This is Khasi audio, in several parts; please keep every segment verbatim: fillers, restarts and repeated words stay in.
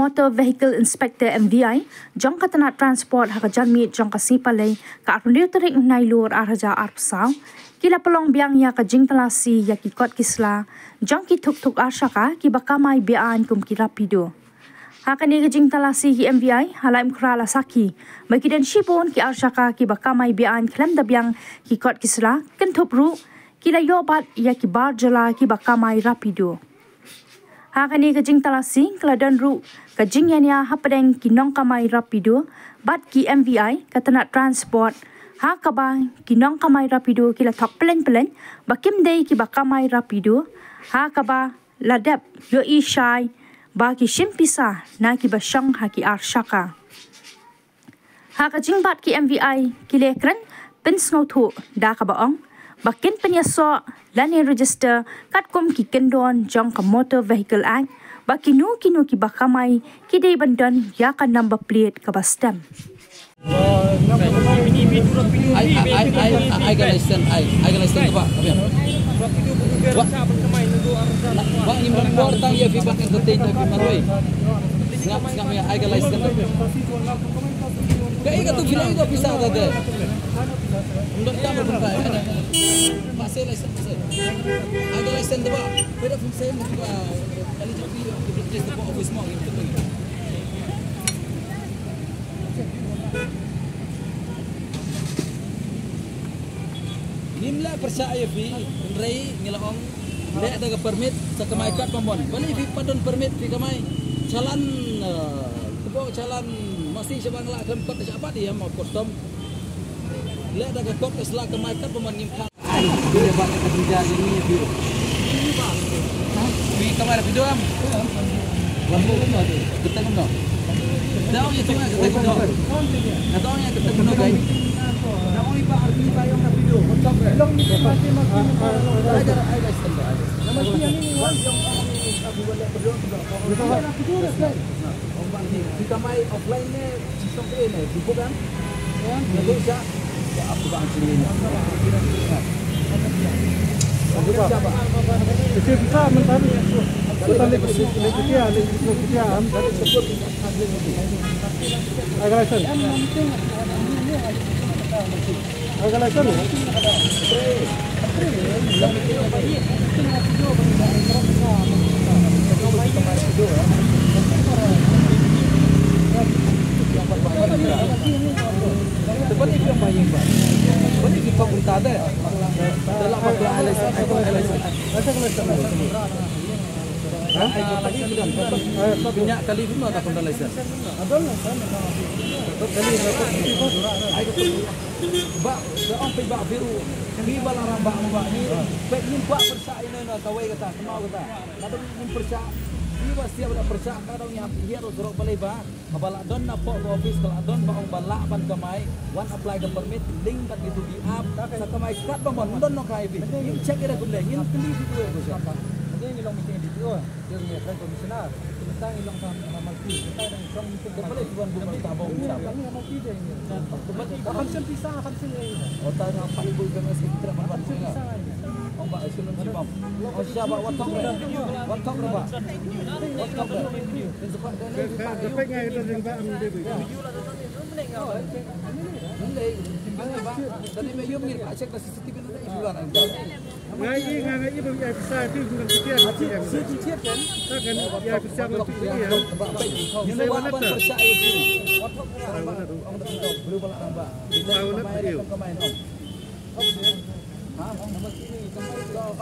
Motor Vehicle Inspector, M V I, jong ka tnat transport ha ka janmiet jong ka sngi Palei ka arphew tarik Nailur ar hajar arphew saw, ki la pynlong biang ïa ka jingtalasi ïa ki kot ki sla jong ki tuk tuk arshaka kiba kamai be-aiñ kum ki rapido. Ha kane ka jingtalasi ki M V I ha Laitumkhrah la sakhi ba ki don shibun ki arshaka kiba kamai be-aiñ khlem da biang ki kot ki sla, kynthup ruh ki la ïoh bat ïa ki bar jylla kiba kamai rapido. Ha kane ka jingtalasi ka la don ruh ka jingïania hapdeng ki nongkamai rapido bad ki M V I ka tnat transport, ha kaba ki nongkamai rapido ki la thok pyllein pyllein ba kim dei kiba kamai rapido, ha kaba la dep ïohi shai ba ki shim pisa na kiba shong ha ki arshaka. Ha ka jingbat ki M V I ki la kren pynsngewthuh da kaba ong ba kin pynïasoh lane register katkum ki kyndon jong ka Motor Vehicle Act ba kino kino kiba kamai ki dei ban don ïa ka number plate kaba stem. Ai, ai, ai, ai, ai ka license, ai, ai ka license ba, ba. Ba, ba, ngim don por tang ïa phi ban entertain ïa phi marwei. Sngap, sngap ïa, ai ka license. Ka ïa ka tu phi la ïa ka pisa ta te. Ngim don tang ba pynta ïa ka. Ba, sa license, sa. Ai ka license ba. Phi da phi sa ïa ka, ka license phi, phi da phi office mo, ngim don. Ngim lah pyrshah ïa phi, hynrei ngi la ong leh da ka permit sa kamai kat pamon. Balei phi pat don permit phi kamai? Challan, eh, kbo challan masi sha Bangla khlem pat sha pat ïa ma custom. Leh da ka kot ka sla kamai kat pamon ngim pat. Phi kamai rapido em? Kata kumno? Daw ïa tunga kata kumno? Kata ong ïa kata kumno kai? Phi kamai offline ne? Shisong ke ne, buku kan? Ya, itu siapa? Ya, aku bang sini. Aku siapa? Itu bisa mentari. Kita lagi, lagi dia, lagi dia, am. Agak license. Agak license. Ba, da ong phi ba phi ruh, phi ba la rangbah mo ba ngi, phi ngim kwah pyrshah ïa ino ino kawei kata, kynmaw kata. Lada ngim pyrshah, phi ba sngewbha pyrshah, ka dang ïa, ïa ruh surok balei ba, kaba la don na pok ka office, ka la don ba ong ba lah ban kamai, wan apply ka permit, link bad kito ki app, sa kamai kat ba mon, don nongkai phi. Ngim check ïa da kumne, ngim kylli phi tu ïa pyrshah. Ngi long meeting D T O. Jong ngi High Commissioner, mynta ngi long sa Malti, mynta ngi long sa Malti. Ka balei tuan bu mynta bom sa? Kami Malti je ngi. Ka khamsin pisa, khamsin eh. Ota nga pat bu ka ngas ki trap ban. Khamsin pisa ngi. Ong ba isu nang sibam. Ong sha ba wat thok re. Wat thok re ba. Wat thok re. Tin sepak dan ni. Ka, ka, ka pek ngai ka ring ba am de bu. Ni le. Ni le ba. Tadi me yum ngi ka check ka C C T V na da isu ba nang. Nga i, nga, nga i ba ïa pisa tu, nga pisa. Ati, si ti tiap kan? Ta kan ïa pisa ma tu ïa. Ni ba ban pisa ïa tu. Ong da tu. Blue bala ba. Ong da tu. Ha?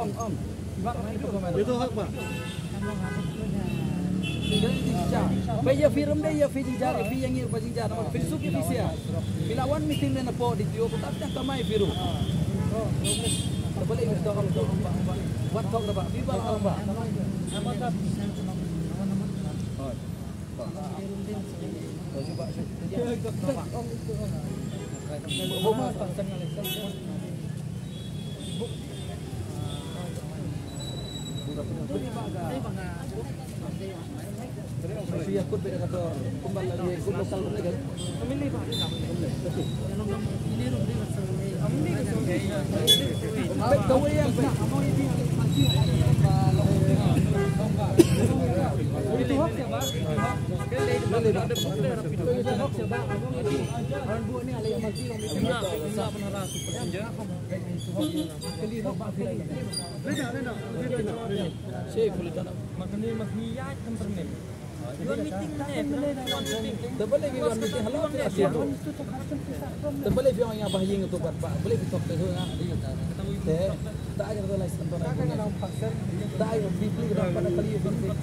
Ong, ong. Itu hak ba. Ba ïa phi rum de ïa phi jingjar, ïa phi ïa ngir ba jingjar. Phi suk ïa phi sia. Phi la wan meeting ne na po D T O, ko tap tang kamai phi ru. Ba lei phi to kam to ba ba. Wat thok ba. Phi ba la ba.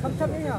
Khamtam ïa.